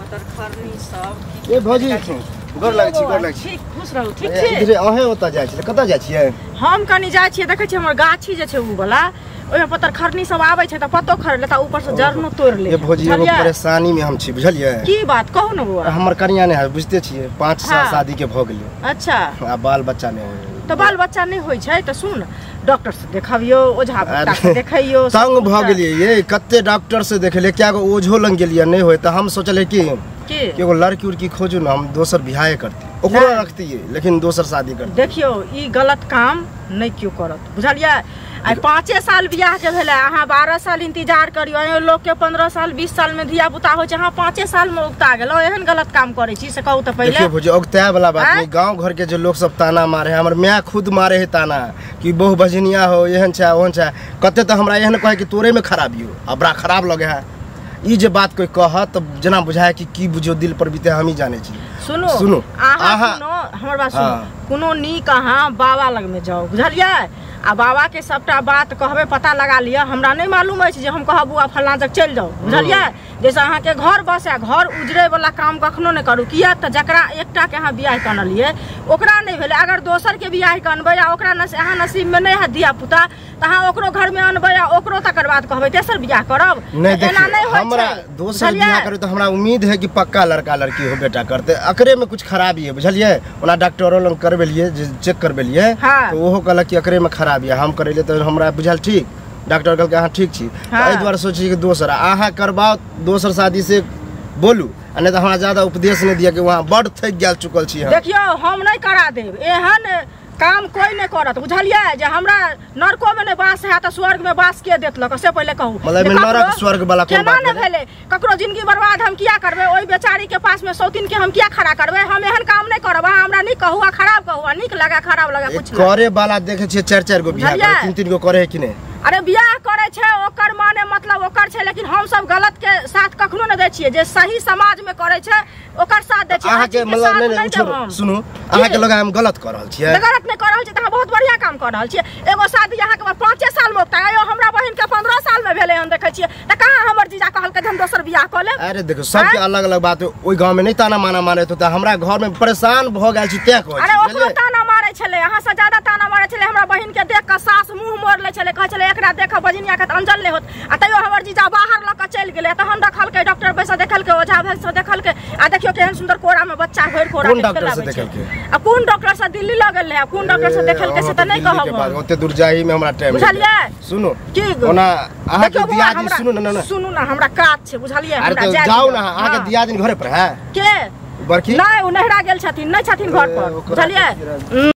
पतरखरनी सब। ए भौजी गोर लागै छी, गोर लागै छी। ठीक, खुश रहू। ठीक छी? इधरे अहें ओतऽ जाइ छी, कतऽ जाइ छियै? हम कनी जाइ छियै, देखै छियै हमर गाछी जे छै उ वाला, ओहिमे पतरखरनी सब आबै छै तऽ पत्तो खर लेता, ऊपर से जरनो तोड़ि ले। ए भौजी एगो परेशानी में हम छी, बुझलियै? की बात कहू ने बौआ। हमर कनिया नहि है, बुझते छियै, 5 साल शादी के भऽ गेलै। अच्छा। आ बाल बच्चा नहि होय। तऽ बाल बच्चा नहि होइ छै तऽ सुन, डॉक्टर से देखबियौ, ओझा भगता से देखैयौ। तंग भऽ गेलियै ये, कते डॉक्टर से देखेलियै, क्या गो ओझो लग गेलियै, नहि होय। तऽ हम सोचलियै कि एगो लड़की उड़की खोजू ने, हम दोसर बियाहे करती, ओकरो रखतियै लेकिन दोसर शादी करती। देखियौ ई गलत काम नहि केओ करत, बुझलियै? आइ 5 साल बियाह के भेलै, अहाँ 12 साल इंतजार करियौ, एहन लोक के 15 साल 20 साल में धिया पुता होइ छै, अहाँ 5 साल में उगता गेलहुँ, एहन गलत काम करै छी से कहू तऽ पहिले। देखियौ भौजी औगताए वाला बात नहीं, गाँव घर के जो लोग सब ताना मारे है, हमर माय खुद मारे है ताना कि बहु बजनिया हो, एहन छै ओहन छै, कते तऽ हमरा एहन कहै कि तोरे में खराबी हो, आ बड़ा खराब लगे है। ई जे बात कोई कहत तऽ जेना बुझाय कि की बुझियौ दिल पर बीते, हम ही जानै छी। सुनू सुनू अहाँ, सुनो हमर बात सुनू, कोनो नीक अहाँ बाबा लग में जाउ, बुझलियै? आ बाबा के सबटा बात कहबै, पता लगा लिअ। हमरा नहि मालूम अछि जे हम कहब बौआ फल्लाँ जग चलि जाउ, बुझलियै? जैसे अहाँके घर बसए, घर उजरै वाला काम कखनो नहि करू, किया तऽ जकरा एकटा के अहाँ बियाह कनलियै ओकरा नहि भेलै, अगर दोसर के बियाह कनबै आ ओकरा अहाँ नसीब में नहि हैत धिया पुता तऽ अहाँ ओकरो घर में अनबै आ ओकरो तकर बाद कहबै तेसर बियाह करब। एना नहि होइ हमरा दोसर बियाह करू तऽ हमरा उम्मीद है कि पक्का लड़का लड़की हो बेटा करते, अकरे में कुछ खराबी है, बुझलियै? ओना डॉक्टरो लग करबेलियै, जे चेक करबेलियै तऽ ओहो कहलक कि अकरे में खराबी है, हम करेलियै तऽ हमरा बुझायल ठीक, डॉक्टर कहलकै अहाँ ठीक छी। एहि दुआरे सोची कि दोसर अहाँ करबाउ, दोसर शादी से बोलू, आ नहि तऽ हमरा ज्यादा उपदेश नहि दिअ कि वहाँ बड थकि गेल चुकल छी। देखियौ हम नहि करा देब, एहन काम कोई नहीं करत, बुझलियै? जे हमरा नरको में नहीं बास है तऽ स्वर्ग में बास के देत लक, से पहिले कहू। मतलब नरक स्वर्ग वाला कोन बात केना भेलै? ककरो जिंदगी बर्बाद हम किया करबै? ओहि बेचारी के पास में सौतीन के हम किया खड़ा करबै? हम एहन काम नहीं करब, अहाँ हमरा नीक कहू आ खराब कहू, आ नीक लगा खराब लगा कुछ करे वाला देखे छियै 4-4 गो बियाह करे, 3-3 गो करे है कि नहि? अरे बियाह करे छै ओकर माने मतलब ओकर छै, लेकिन हम सब गलत के साथ कखनो नहि दै छियै, जे सही समाज में करे छै ओकर साथ दै छियै। अहाँ के मतलब नहि नहि सुनू, अहाँ के लगा हम गलत कर रहल छियै? गलत नहि कर रहल छियै तऽ अहाँ बहुत बढ़िया काम कर रहल छियै। एगो शादी अहाँ के 5 साल में उपता, आयो हमरा बहिन के 15 साल में भेलै हन, देखै छियै तऽ कहाँ हमर जीजा कहलकै जे हम दोसर बियाह कऽ लेब। अरे देखो सबके अलग अलग बात, ओहि गाँव में नहि ताना माना मारे तऽ हमरा घर में परेशान भऽ गेल छी तें कहै छी। अरे ओकरो ताना मारै छलै, अहाँ से ज्यादा ताना मारै छलै। हमरा बहिन के देख कऽ सास मुँह मोड़ लै छलै, कहै छलै एकरा देख बजनिया के तऽ अंजल नहि होत, आ तैयो हमर जीजा बाहर लऽ कऽ चलि गेलै। तहन रखलकै डॉक्टर बैसा देखलकै, ओझा भैंस देखलकै, आ देखियौ केहन सुन्दर कोरा में बच्चा भरि कोरा कोन डॉक्टर से देखलकै? आ कोन डॉक्टर से दिल्ली लऽ गेल रहै, कोन डॉक्टर से देखलकै से तऽ नहि कहब, ओते दूर जाही में हमरा टाइम, बुझलियै? सुनू की ओना अहाँ के दियादिन, सुनू ना सुनू ना, हमरा काज छै, बुझलियै? हमरा जाउ ना, अहाँ के दियादिन घरे पर है के बड़की? नहि, ओ नहिरा गेल छथिन, नहि छथिन घर पर, बुझलियै?